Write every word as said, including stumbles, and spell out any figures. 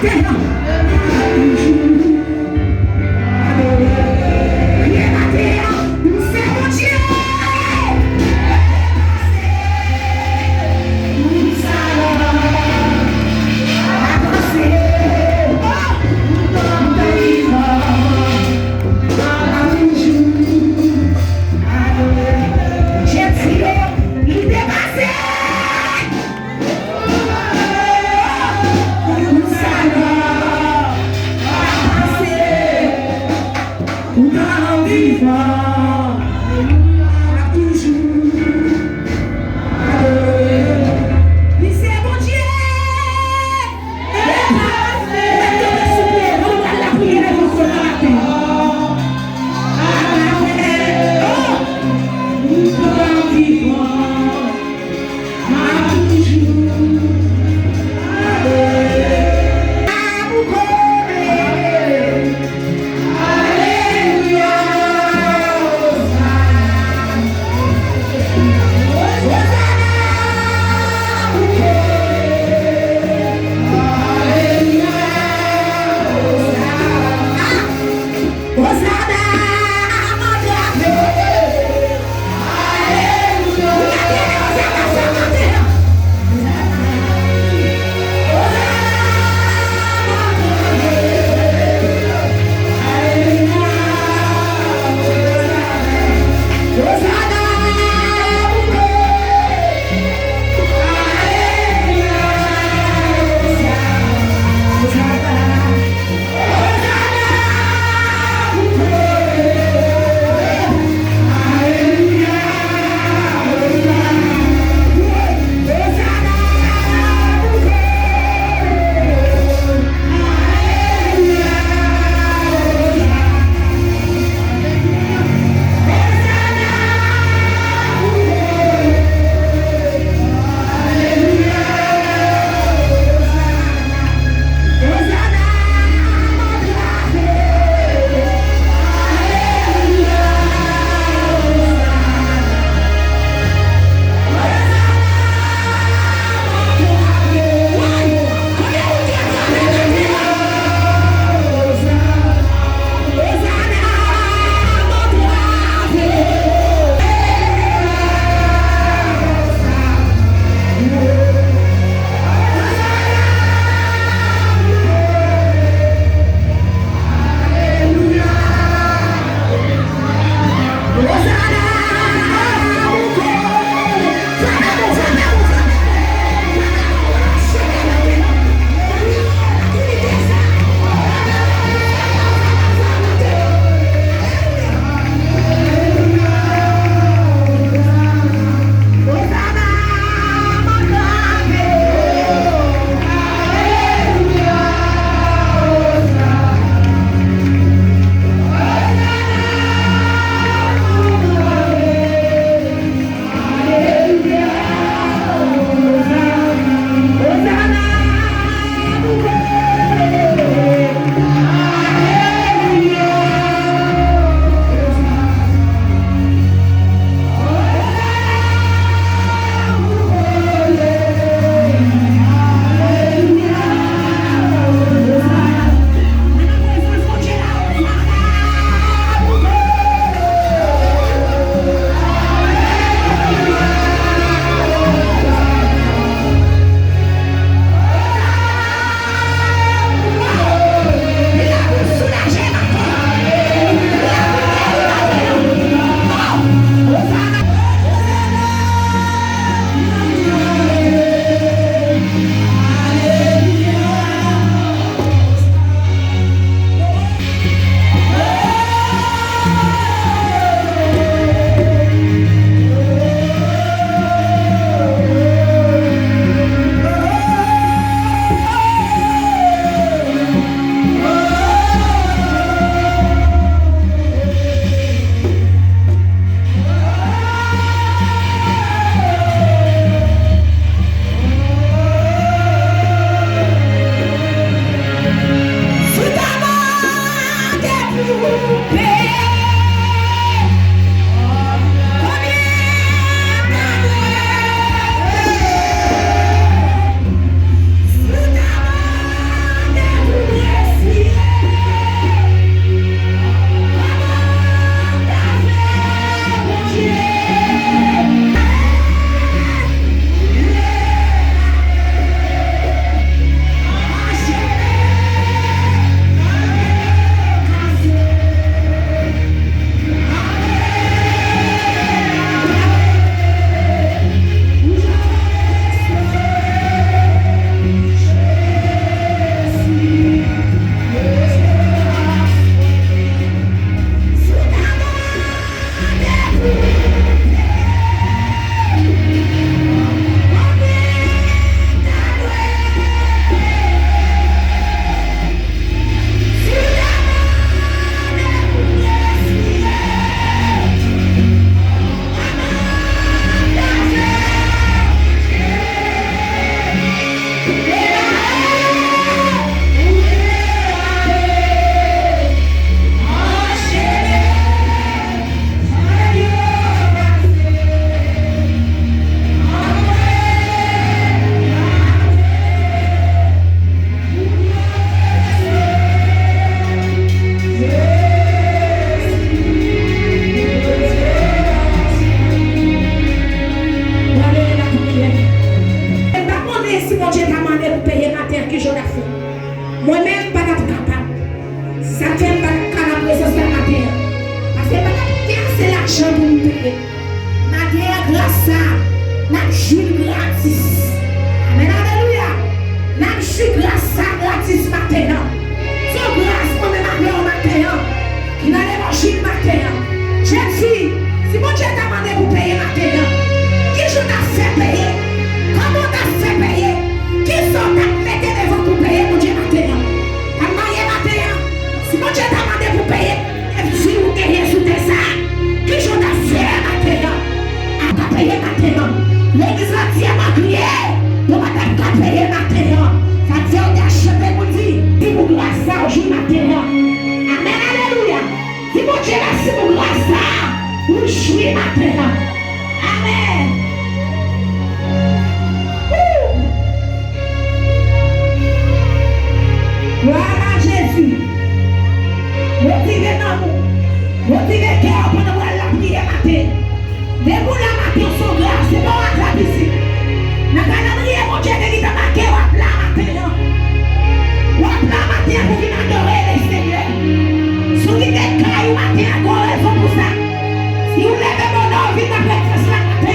Kriye maten an, se Bondye! Gras sa a, n ap jwi l gratis. Amèn, alelouya. N ap jwi gras sa a gratis maten an. Se yon gras mwen menm avè w maten an, ki nan levanjil maten an. Jèn fi, si Bondye ta mande pou peye maten an, ki jan w t ap fè peye? Kòman w t ap fè peye? Ki sa w t ap mete devan pou peye Bondye maten an? Al marye maten an, si Bondye ta mande pou peye, e fi ou genyen sou tè sa a, ki jan w t ap fè maten an? A ta peye maten an. Legliz la antyèman kriye, yo pa t ap ka peye maten an. Sa vle di w te achte moun di, di pou gras sa w jwi maten an. Amèn, alelouya. Di Bondye mèsi pou gras sa a, ou jwi maten an. Amèn. Woo! Glwa a Jezi. Motive nanm ou. Motive kè w pandan w al lapriyè maten. Depi w la maten, se yon gras, se pa w atrap isit. Nan kalandriye Bondye te gentan make w ap la maten an. W ap la maten an pou vin adore Lesenyè. Si w kite kay ou maten an, gen yon rezon pou sa. Si w leve bonè, w vin nan prezans la maten